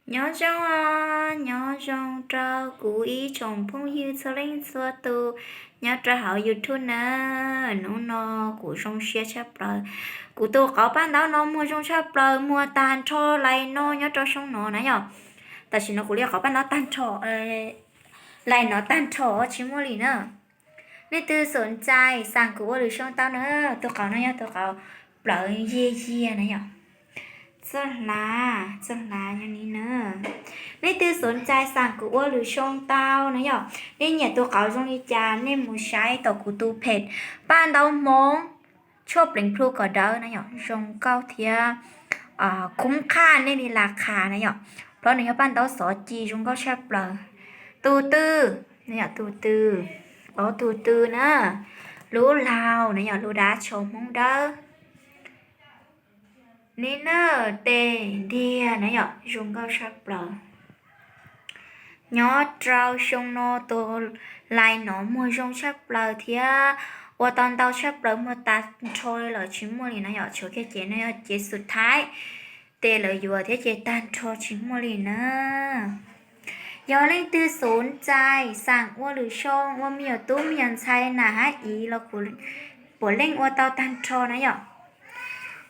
Nyob zoo os, nyob zoo rau kuv ib tsoom phooj ywg txhua leej txhua tus nyob rau hauv YouTube na. Hnub no kuv zoo siab tshaj plaws, kuv tus qauv paj ntaub no muag zoo tshaj plaws, muag tag nrho li no nyob rau xyoo no na yom. Tam sim no kuv li qauv paj ntaub tag nrho, li no tag nrho tsis muaj li na. Nej twg xom ntxais xaam kuv ua lwm xyoo tau na. Tus qauv no yog tus qauv plawv yiag yiag na yom. Txoj hlav, txoj hlav yog li na. Nej twg xom ntxais xaam kuv ua lwm xyoo tau na yom. Nej nyiam tus qauv zoo li cas nej mus saib tom kuv tus page paj ntaub Hmoob tshuaj pleev plhu kom dawb na yom, zoo nkauj thiab khoob qhaj nej li las qhas na yom. Plab nws yog paj ntaub xov ci zoo nkauj tshaj plaws. Tus twg, tus twg, ob tus twg na, lub laug na yom, lub dab tsho Hmoob dawb. Neb na, tes ntiag na yom, zoo nkauj tshaj plaws. Nyob rau xyoo no tus li no muag zoo tshaj plaws thiab ua tau ntau tshaj plaws, muag tag nrho li lawm tsis muaj li na yom, tshuav kiag cev no yog cev xub thaib, tes lawv yuav thiab ces tag nrho tsis muaj li na. Yog leej twg xom ntxais xaam ua lwm xyoo ua me nyuam tub me nyuam ntxhais nam hab iv los puav leej ua tau tag nrho na yom.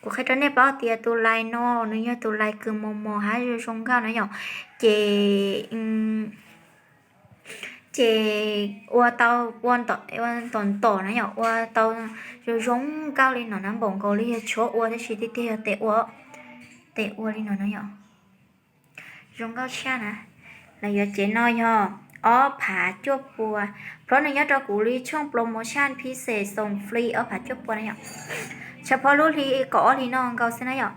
Kuv qhia rau nej paub tias tus li no nws yog tus li kws mos mos hab zoo zoo nkauj na yom. Ces, ces ua tau, ua ntom ntom na yom, ua tau zoo zoo nkauj li no na, npaum nkaus li yog tshuav ua tab sis tiag tiag yog tes ua, tes ua li no na yom. Zoo nkauj tshaj na. Lawv yuav cev no yog ob phav cuaj pua, plab nws nyob rau kuv li tshooj promotion phib xes xoom free ob phav cuaj pua na yom. Tshaj phob lub hli kaum ob hli no nkaus xwb na yom.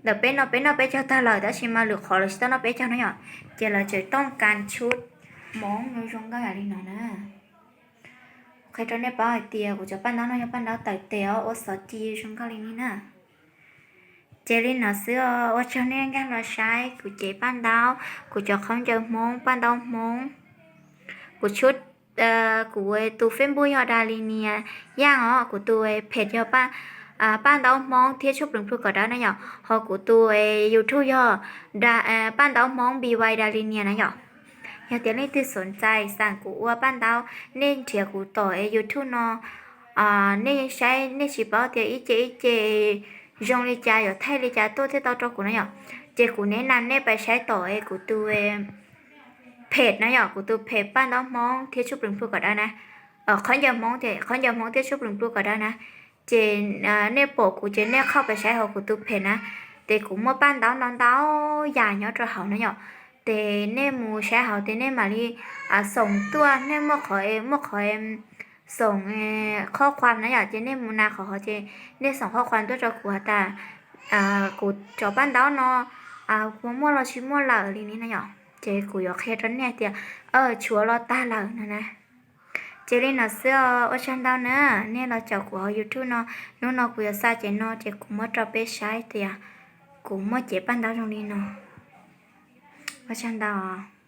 Ntawm peb no peb noj peb caug tag lawm tab sis mas lwm qhov lawv tsis tau noj peb caug na yom, ces lawv tseem tooj kas tshub Hmoob zoo zoo nkauj yam li no na. Qhia rau nej paub hais tias kuv cov paj ntaub no yog paj ntaub tawm tes os, ua xov ci zoo nkauj li ni na. Ces li no xwb os, ua tsaug nej nkag los saib kuv cev paj ntaub, kuv cov khaub ncaws Hmoob, paj ntaub Hmoob. Kuv tshub, kuv tus Facebook yog Dalinia Yaj os, kuv tus page yog paj ntaub Hmoob thiab tshuaj pleev plhu kom dawb na yom, ho kuv tus YouTube yog paj ntaub Hmoob B Y Dalinia na yom. Yog tias leej twg xom ntxais xaam kuv ua paj ntaub, nej nrhiav kuv tom YouTube no, nej saib nej tsis paub tias ib ce ib ce zoo li cas yuav thaij li cas tuaj thiaj tau rau kuv na yom. Ces kuv neb na nej pais saib tom kuv tus page na yom, kuv tus page paj ntaub Hmoob thiab tshuaj pleev plhu kom dawb na. Khaub ncaws Hmoob, khaub ncaws Hmoob thiab tshuaj pleev plhu kom dawb na. Ces nej pom kuv ces nej qhov pais saib hauv kuv tus page na, ces kuv muaj paj ntaub ntau ntau yam nyob rau hauv na yom. Ces nej mus saib hauv ces nej mam li xoom tuaj, nej muaj qhov, muaj qhov xoom qhob qhuas na yom, ces nej mus nas qhov hov ces nej xoom qhob qhuas tuaj rau kuv has tas kuv cov paj ntaub no puas muaj los tsis muaj lawm li ni na yom, ces kuv yuav qhia rau nej tias tshuav los tag lawm no na. Ces li no xwb os, ua tsaug ntau na, nej los caum kuv hauv YouTube no, hnub no kuv yuav xa cev no ces kuv muab rau peb saib tias kuv muaj cev paj ntaub zoo li no. Ua tsaug ntau.